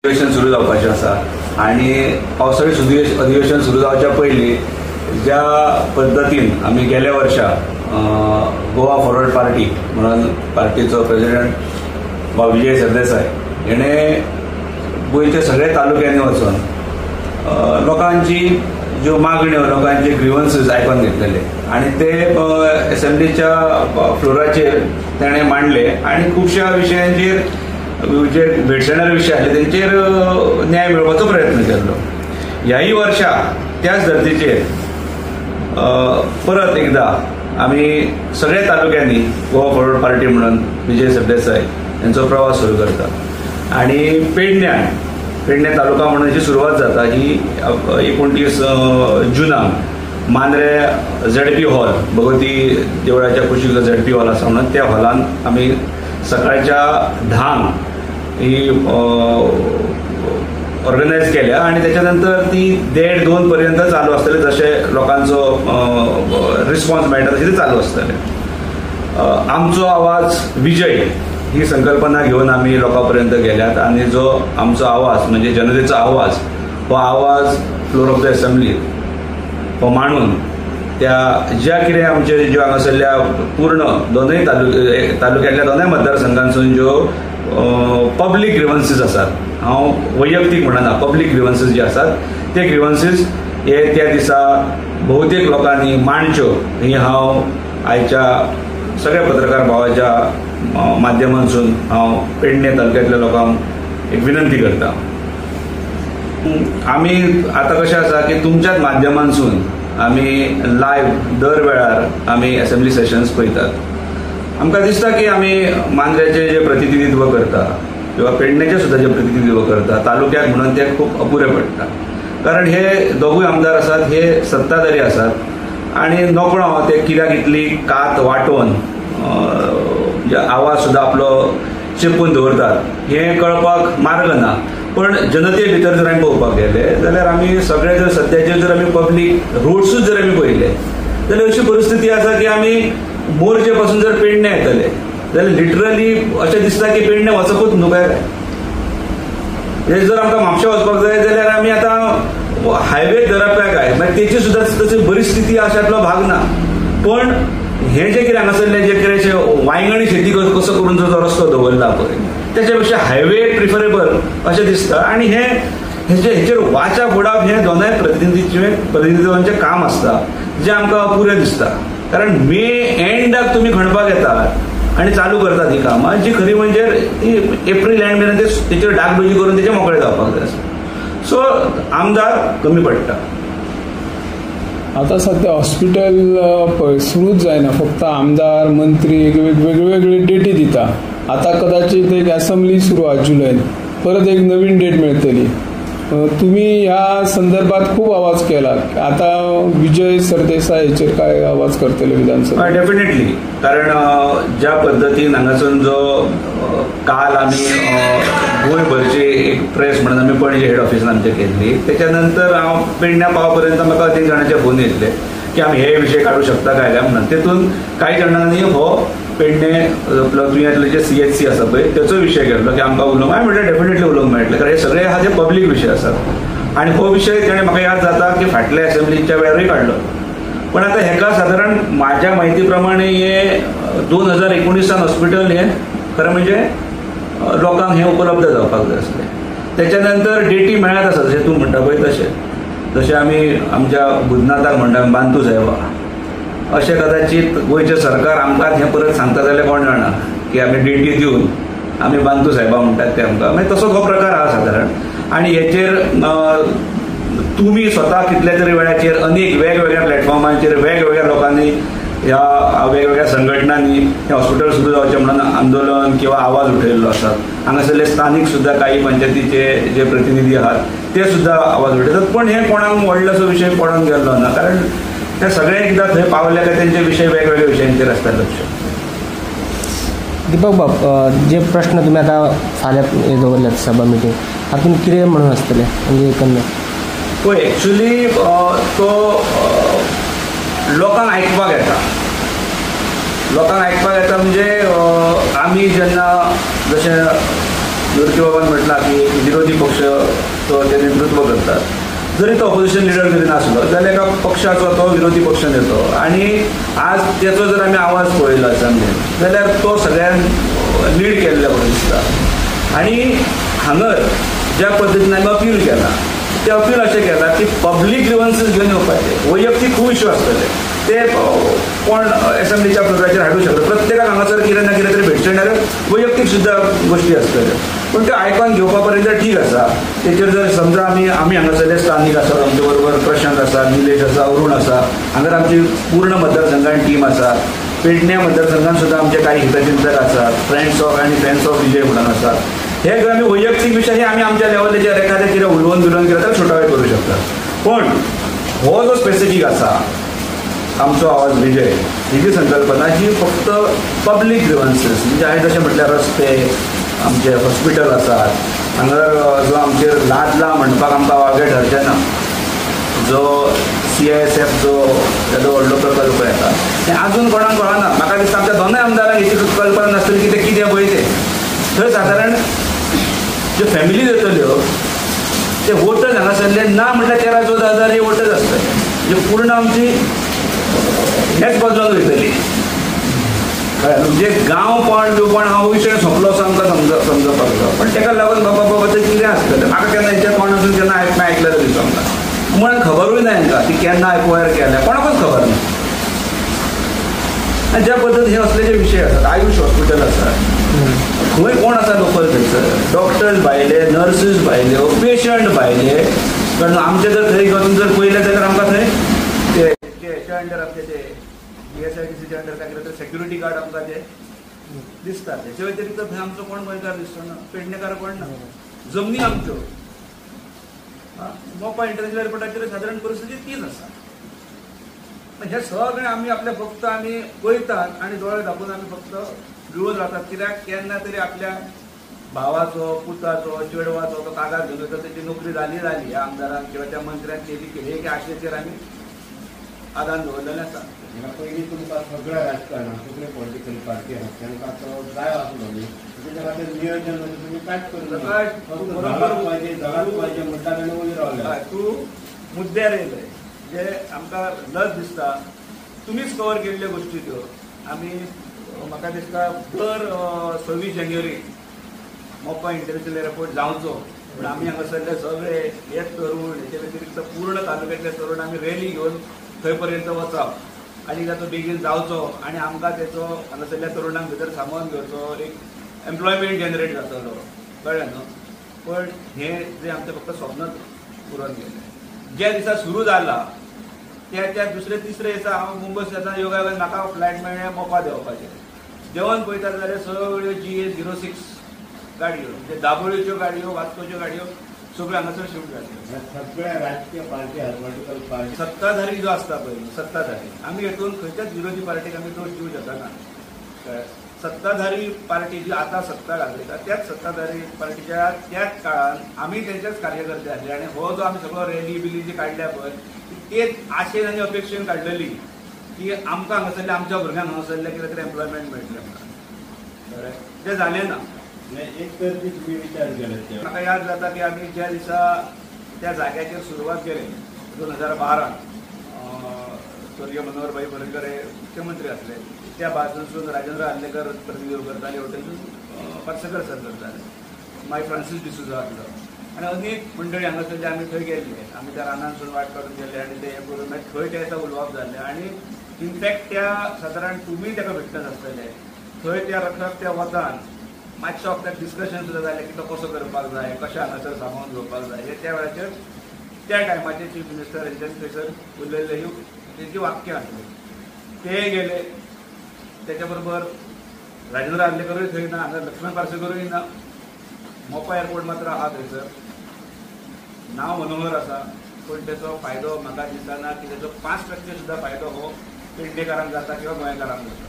अधिवेशन सुरू जावपाचें आसा आनी पावसाळी अधिवेशन सुरू जावच्या पयलीं ज्या पद्दतीन आमी गेल्या वर्सा गोवा फॉरवर्ड पार्टी म्हणून पार्टीचो प्रेसिडेंट बाब विजय सरदेसाय हेणें गोंयच्या सगळ्या तालुक्यांनी वचून लोकांची ज्यो मागण्यो, लोकांचे ग्रिवन्सीस आयकून घेतलेले आनी ते असेंब्लीच्या फ्लोराचेर ताणें मांडले आनी खुबश्या विशयांचेर जे भेडसाणारे विशय आसले तेंचेर न्याय मेळोवपाचो प्रयत्न केल्लो. ह्याय वर्सा त्याच धर्तीचेर परत एकदा आमी सगळ्या तालुक्यांनी गोवा फॉरवर्ड पार्टी म्हणून विजय सरदेसाय यांचो प्रवास सुरू करता आनी पेडणे तालुका म्हणून जी सुरवात जाता ही 29 जुनाक मांद्रे झेडपी हॉल, भगवती देवळाच्या कुशीक जो झेडपी हॉल आसा म्हणून त्या हॉलान आमी सकाळच्या 10 ही ऑर्गनायज केल्या आनी त्याच्या नंतर ती 1:30-2 पर्यंत चालू आसतले, जशे लोकांचो रिस्पॉन्स मेळटा तशें ते चालू आसतले. आमचो आवाज विजय ही संकल्पना घेवन आमी लोकां पर्यंत गेल्यात आनी जो आमचो आवाज म्हणजे जनतेचो आवाज, हो आवाज फ्लोर ऑफ the assembly हो मांडून त्या ज्या कितें आमचे ज्यो हांगासरल्या पूर्ण दोनूय तालुक्यांतल्या दोनूय मतदारसंघांसून ज्यो पब्लीक ग्रिवन्सीस आसात, हांव वैयक्तीक म्हणना, पब्लीक ग्रिवन्सीस जे आसात ते ग्रिवन्सीस हे त्या दिसा बहुतेक लोकांनी मांडच्यो ही हांव आयच्या सगळ्या पत्रकार भावाच्या माध्यमांतसून हांव पेडणे तालुक्यांतल्या लोकांक एक विनंती करता. आमी आतां कशें आसा की तुमच्याच माध्यमांतसून आमी लायव्ह दर वेळार आमी असेंब्ली सेशन्स पळयतात. आमकां दिसता की आमी मांद्र्याचें जें प्रतिनिधित्व करता किंवा पेडण्याचें सुद्दां जें प्रतिनिधित्व करता तालुक्याक म्हणून तें खूब अपुरें पडटा, कारण हे दोगूय आमदार आसात हे सत्ताधारी आसात आनी नकळो ते कित्याक इतली कात वांटोवन आवाज सुद्दां आपलो चेपून दवरतात हें कळपाक मार्ग ना. पण जनते भितर जर आमी पळोवपाक गेले जाल्यार आमी सगळे जर सद्याचे जर आमी पब्लीक रोड्सूच जर आमी पळयले जाल्यार अशी परिस्थिती आसा की आमी मोरजे पासून जर पेडणे येतले जाल्यार लिटरली अशें दिसता की पेडणे वचपूच न्हू काय. जर आमकां म्हापशा वचपाक जाय जाल्यार आमी आतां हायवे धरप काय, मागीर तेची सुद्दां तशी बरी स्थिती अशांतलो भाग ना. पण हें जें कितें हांगासरलें जें कितें वांयगणी शेती कसो करून जो रस्तो दवरला पळय त्याच्या पेक्षा हायवे प्रिफरेबल अशें दिसता आनी हे हेचेर वाचा फोडप हें दोनाय प्रतिनिधित्वांचें काम आसता जें आमकां अपुरें दिसता, कारण मे एंडाक तुमी खणपाक येतात आनी चालू करतात ही कामां जी खरी म्हणजे एप्रील एंड मेरेन तेचेर डागडुजी करून तेचेर मोकळे जावपाक जाय. सो आमदार कमी पडटा. आतां सद्या हॉस्पिटल सुरूच जायना, फक्त आमदार मंत्री वेगवेगळे डेटी दिता. आतां कदाचित एक असेंब्ली सुरू आसा जुलयन, परत एक नवीन डेट मेळटली. तुमी ह्या संदर्भात खूब आवाज केला, आतां विजय सरदेसाय हेचेर काय आवाज करतले विधानसभा? डेफिनेटली, कारण ज्या पद्दतीन हांगासून जो काल आमी गोंयभरची एक प्रेस म्हणून आमी पणजे हेड ऑफिसान आमच्या केल्ली, त्याच्या नंतर हांव पेडण्या पावपर्यंत म्हाका 3 जाणांचे फोन येयल्ले की आमी हे विशय काडूं शकता काय काय म्हणून. तेतून कांय जाणांनी हो पेडणे तुयेंतले जे CHC आसा पळय तेचो विशय केल्लो की आमकां उलोवंक, हांवें म्हणलें डेफिनेटली उलोवंक मेळटलें, कारण हे सगळे आहा ते पब्लीक विशय आसात आनी हो विशय तेणें म्हाका याद जाता की फाटल्या असेंब्लीच्या वेळारूय काडलो. पण आतां हेका सादारण म्हाज्या म्हायती प्रमाणे हे 2019 हॉस्पिटल हें खरें म्हणजे लोकांक हें उपलब्ध जावपाक जाय आसलें. तेच्या नंतर डेटी मेळत आसा जशें तूं म्हणटा पळय तशें, जशें आमी आमच्या भुजनाथाक म्हणटा बांतू साहेबा, अशें कदाचित गोंयचें सरकार आमकां हें परत सांगता जाल्यार कोण जाणा की आमी डेटी दिवन आमी बांतू साहेबा म्हणटात ते आमकां, मागीर तसोच हो प्रकार आसा सादारण. आनी हेचेर तुमी स्वता कितल्या तरी वेळाचेर अनेक वेगवेगळ्या प्लॅटफॉर्मांचेर वेगवेगळ्या लोकांनी ह्या वेगवेगळ्या संघटनांनी हें हॉस्पिटल सुरू जावचें म्हणून आंदोलन किंवा आवाज उठयल्लो आसा. हांगासरले स्थानीक सुद्दां काही पंचायतीचे जे प्रतिनिधी आहात ते सुद्दां आवाज उठयतात, पण हें कोणाक व्हडलोसो विशय पडोन गेल्लो ना, कारण ते सगळे एकदां थंय पावले काय तेंचे विशय वेगवेगळ्या विशयांचेर आसता लक्ष. दीपक बाब, जे प्रश्न तुमी आतां फाल्यां हे दवरल्यात सभा मिटींग, हातून कितें म्हणून आसतलें म्हणजे एकंदर? पळय एक्चुली तो लोकांक आयकपाक येता, लोकांक आयकपाक येता म्हणजे आमी जेन्ना जशें निवृत्ती बाबान म्हटलां की विरोधी पक्ष तो ते नेतृत्व करतात, जरी तो ऑपोजिशन लिडर जरी नासलो जाल्यार एका पक्षाचो तो विरोधी पक्ष नेतो आनी आज तेचो जर आमी आवाज पळयलो असेंब्लीन जाल्यार तो सगळ्यांक लीड केल्ल्या कडेन दिसता. आनी हांगर ज्या पद्दतीन आमी अपील केला ते अपील अशें केलां की पब्लीक ग्रिवन्सीस घेवन येवपाचे, वैयक्तीक खूब इश्यू आसतले ते कोण एसेंब्लीच्या फ्लोराचेर हाडूंक शकता, प्रत्येकाक हांगासर कितें ना कितें तरी भेटणार वैयक्तीक सुद्दां गोश्टी आसतल्यो, पूण त्यो आयकून घेवपा पर्यंत ठीक आसा. तेचेर जर समजा आमी आमी हांगासरले स्थानीक आसात, आमचे बरोबर प्रशांत आसा, निलेश आसा, अरुण आसा, हांगार आमची पूर्ण मतदारसंघान टीम आसा. पेडण्या मतदारसंघान सुद्दां आमचे कांय हितचिंतक आसात, फ्रेंड्स ऑफ आनी फॅन्स ऑफ विजय म्हणून आसात. हे आमी वैयक्तीक विशय हे आमी आमच्या लेवलाचेर एखादें कितें उलोवन बिलोवन केलें तर सुटावे करूं शकतात. पूण हो जो स्पेसिफीक आसा आमचो आवाज विजय ही जी संकल्पना ही फक्त पब्लीक ग्रिवन्सीस, म्हणजे हांवें जशें म्हटल्यार रस्ते, आमचे हॉस्पिटल आसात, हांगर जो आमचेर लादला म्हणपाक आमकां वागे ठरचें ना, जो CISF जो तेजो व्हडलो प्रकल्प येता तें आजून कोणाक कळना. म्हाका दिसता आमच्या दोनूय आमदारांक हेची कल्पना नासतली की तें कितें पळय तें. थंय सादारण ज्यो फॅमिली येतल्यो ते वोटर्स हांगासरले ना म्हटल्यार 13-14 हजार हे वोटर्स आसतले, म्हणजे पूर्ण आमची हेच बदलून वयतली. कळ्ळें? म्हणजे गांवपण बिवपण हा विशय सोंपलो असो आमकां समजपाक जाय. पण तेका लागून बाबा बाबा तें कितें आसतलें म्हाका केन्ना हेचेर कोण वचून केन्ना आयकलें दिसता आमकां, म्हणून खबरूय ना हांकां ती केन्ना एक्वायर केल्या कोणाकूच खबर ना. आनी ज्या पद्दतीन हे असले जे विशय आसात, आयुश हॉस्पिटल आसा, खंय कोण आसा लोकल थंयसर डॉक्टर्स भायले, नर्सीस भायल्यो, पेशंट भायले. कारण आमचे जर थंय वचून जर पळयलें जाल्यार आमकां थंय ते हेच्या अंडर आमचे ते GSIDCच्या अंडर काय कितें तर सेक्युरिटी गार्ड आमकां ते दिसतात. हेच्या व्यतिरिक्त थंय आमचो कोण गोंयकार दिसचो ना, पेडणेकार कोण ना, जमनी आमच्यो. मोपा इंटरनॅशनल एअरपोर्टाचेर सादारण परिस्थिती तीच आसा. हे सगळें आमी आपले फक्त आमी पळयतात आनी दोळे धांपून आमी फक्त गिळून रावतात. कित्याक केन्ना तरी आपल्या भावाचो, पुताचो, चेडवाचो तो कागाद घेवन वयता, तेची नोकरी जाली जाली ह्या आमदारान किंवा त्या मंत्र्यान केली केली हे आशेचेर आमी आदान दवरलेलें आसा. पयलीं तुमकां सगळ्या राजकारणां, सगळे पॉलिटिकल पार्टी आसात तांकां तो जाय आसलो न्ही, तेच्या खातीर नियोजन तुमी कांयच करूंक पाहिजे, जगात पाहिजे म्हणटा आनी वयर रावले. तूं मुद्द्यार येयले जे आमकां लज दिसता, तुमीच कवर केल्ल्यो गोश्टी त्यो. आमी म्हाका दिसता दर 26 जानेवारी मोपा इंटरनॅशनल एअरपोर्ट जावचो पूण आमी हांगासरले सगळे हे तरुण, हेचे व्यतिरिक्त पूर्ण तालुक्यातले तरुण आमी रॅली घेवन थंय पर्यंत वचप आनी ताचो बेगीन जावचो आनी आमकां तेचो हांगासरल्या तरुणांक भितर सामावून घेवचो, एक एम्प्लॉयमेंट जनरेट जातलो. कळ्ळें न्हू? पण हें जें आमचें फक्त स्वप्नच उरोन गेलें. ज्या दिसा सुरू जाला त्या त्या दुसरे तिसरे दिसा हांव मुंबय येतना योगा म्हाका फ्लायट मेळ्ळें मोपा देंवपाचें. देंवन पळयता जाल्यार सगळ्यो GA 06 गाडयो, म्हणजे दाबोळीच्यो गाडयो, वास्कोच्यो गाडयो सगळ्यो हांगासर शिफ्ट जाल्यो. सगळ्या राजकीय पार्टी, पॉलिटिकल पार्टी, सत्ताधारी जो आसता पळय सत्ताधारी, आमी हेतून खंयच्याच विरोधी पार्टीक आमी दोश दिवंक शकना. सत्ताधारी पार्टी जी आतां सत्ता गाजयता त्याच सत्ताधारी पार्टीच्या त्याच काळान आमी तेंच्याच कार्यकर्ते आसले आनी हो जो आमी सगळो रॅली बिली जी काडल्या पळय तेच आशेन आनी अपेक्षेन काडलेली की आमकां हांगासरले आमच्या भुरग्यांक हांगासरले कितें तरी एम्प्लॉयमेंट मेळटलें आमकां. बरें, तें जालें ना. एक तर तुमी विचार केले, म्हाका याद जाता की आमी ज्या दिसा त्या जाग्याचेर सुरवात केली 2012 स्वर्गीय मनोहर भाई पर्रीकर हे मुख्यमंत्री आसले, त्या बाजूसून राजेंद्र आर्लेकर प्रतिनिधित्व करताले, वटेनसून पार्सेकर सर करताले, मागीर फ्रांसीस डिसोजा आसलो आनी अनेक मंडळी हांगासरले आमी थंय गेल्ले. आमी त्या रानांसून वाट काडून गेले आनी ते हें करून मागीर थंय त्या दिसा उलोवप जालें आनी इनफॅक्ट त्या सादारण तुमी ताका भेटत आसतले, थंय त्या रखरख त्या वतान मातशें आपल्याक डिस्कशन सुद्दां जालें की तो कसो करपाक जाय, कशें हांगासर सामावून घेवपाक जाय. हे त्या वेळाचेर त्या टायमाचे चीफ मिनिस्टर हेंच्यानी थंयसर उलयल्ले ही तेंची वाक्यां आसली. ते गेले, तेच्या बरोबर राजेंद्र आर्लेकरूय थंय ना, हांगा लक्ष्मण पार्सेकरूय ना. मोपा एअरपोर्ट मात्र आहा थंयसर, नांव मनोहर आसा पूण तेचो फायदो म्हाका दिसना की तेचो 5% सुद्दां फायदो हो पेडणेकारांक जाता किंवा गोंयकारांक जाता.